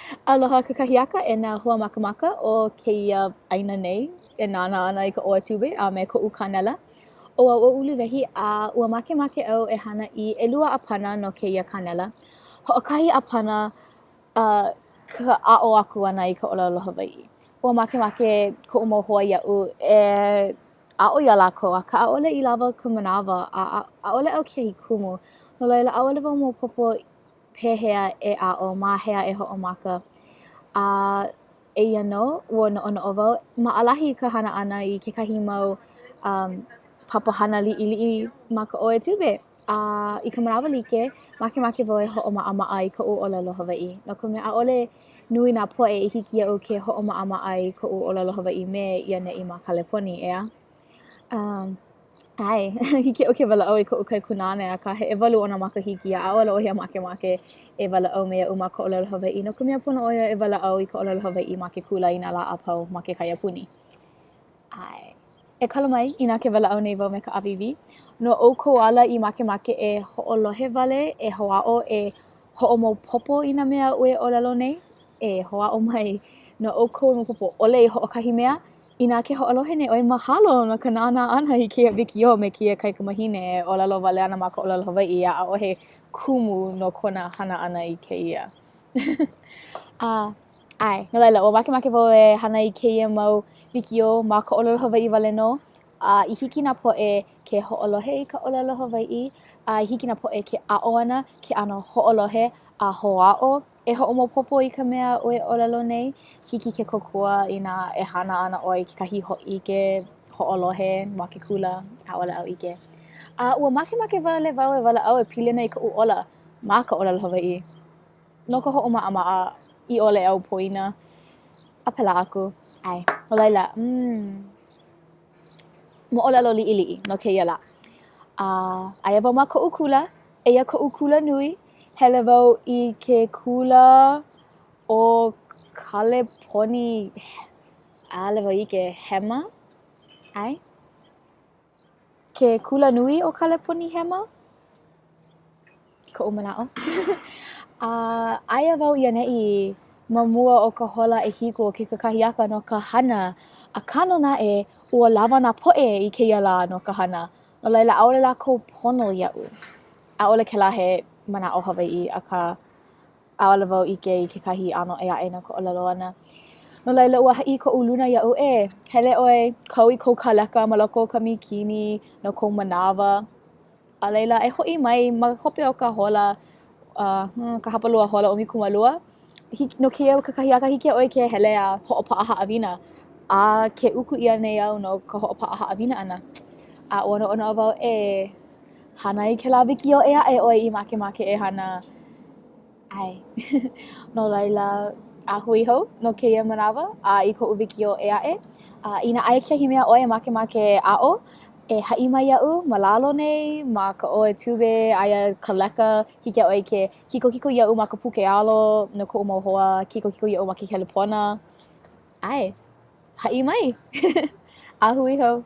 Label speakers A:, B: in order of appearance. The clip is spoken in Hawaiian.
A: Aloha kakahiaka e nā hoa makamaka o kēia ʻāina nei e nānā ana i ka ʻOe Tube a me koʻu kānela. ʻO au ʻo Uluwehi a ua makemake au e hana i ʻelua ʻāpana no kēia kānela. Hoʻokahi ʻāpana ka aʻo aku ʻana i ka ʻōlelo Hawaiʻi. Ua makemake koʻu mau hoa iaʻu e aʻo iā lākou akā ʻaʻole i lawa ka manawa a ʻaʻole au kekahi kumu. No laila ʻaʻole wau maopopo pehea e aʻo, ma hea e hoʻomaka. A eia nō, ua noʻonoʻo wau, maʻalahi ka hana ʻana i kekahi mau papahana liʻiliʻi ma ka ʻOe Tube. A i ka manawa like, makemake wau e hoʻomaʻamaʻa i koʻu ʻōlelo Hawaiʻi no ka mea ʻaʻole nui nā poʻe i hiki iaʻu ke hoʻomaʻamaʻa i koʻu ʻōlelo Hawaiʻi me i ʻaneʻi ma Kaleponi, ʻeā? ʻAe, hiki iaʻu ke walaʻau i koʻu kaikunāne akā he ʻewalu ona makahiki a ʻaʻole ʻo ia makemake e walaʻau me iaʻu ma ka ʻōlelo Hawaiʻi no ka mea pono ʻo ia e walaʻau i ka ʻōlelo Hawaiʻi ma ke kula i nā lā a pau ma ke kaiapuni. ʻAe. E kala mai inā ke walaʻau nei wau me ka ʻāwīwī. No ʻoukou ala i makemake e hoʻolohe wale, e hoʻāʻo e hoʻomaopopo i nā mea aʻu e ʻōlelo nei, e hoʻāʻo mai. No ʻoukou i maopopo ʻole i hoʻokahi mea, Inā ke hoʻolohe nei ʻoe, mahalo no ka nānā ʻana i kēia wikiō me kēia kaikamahine e ʻōlelo wale ana ma ka ʻōlelo Hawaiʻi a ʻaʻohe kumu no kona hana ʻana i kēia. A, ʻae, no laila, ua makemake wau e hana i kēia mau wikiō ma ka ʻōlelo Hawaiʻi wale nō, a i hiki nā poʻe ke hoʻolohe i ka ʻōlelo Hawaiʻi, a i hiki nā poʻe ke aʻo ana ke ʻano hoʻolohe a hoʻāʻo E hoʻomaopopo i ka mea aʻu e ʻōlelo nei, hiki ke kōkua inā e hana ana ʻoe i kekahi hōʻike hoʻolohe ma ke kula, ʻaʻole au ʻike. A ua makemake wale wau e walaʻau e pili ana i koʻu ola ma ka ʻōlelo Hawaiʻi no ka hoʻomaʻamaʻa i ʻole au poina a pēlā aku. ʻAe, no laila, mm, moʻolelo liʻiliʻi no kēia lā. A aia wau ma koʻu kula, eia koʻu kula nui. Hele wau i ke kula ʻo Kaleponi, ʻaʻole wau ʻike, Hema? ʻAe? Ke kula nui o Kaleponi Hema? I koʻu manaʻo. A aia wau i ʻaneʻi ma mua o ka hola ʻehiku o ke kakahiaka no ka hana, akā nō naʻe, ua lawa nā poʻe i kēia lā no ka hana. No laila, ʻaʻole lākou pono iaʻu. ʻAʻole kēlā he manaʻo Hawaiʻi, akā, ʻaʻole wau ʻike i kekahi ʻano ʻē aʻe no ka ʻōlelo ʻana. No laila, ua haʻi koʻu luna iaʻu, E, hele ʻoe, kau i kou kāleka ma loko o ka mīkini no kou manawa. A laila, e hoʻi mai ma hope o ka hola, ka hapalua hola ʻumikūmālua. Hiki, no kēia kakahiaka, hiki iā ʻoe ke hele a hoʻopaʻa haʻawina. A ke uku ʻia nei au no ka hoʻopaʻa haʻawina ʻana. A ua noʻonoʻo wau, e hana i kēlā wikiō ʻē aʻe ʻoe i makemake e hana. ʻAe. No laila, a hui hou no kēia manawa a i koʻu wikiō ʻē aʻe. A inā aia kekahi mea ʻoe e makemake e aʻo, e haʻi mai iaʻu ma lalo nei, ma ka ʻOe Tube, aia ka leka, hiki iā ʻoe ke kikokiko iaʻu ma ka puke alo no koʻu mau hoa, kikokiko iaʻu ma ke kelepona. ʻAe, haʻi mai! A hui hou!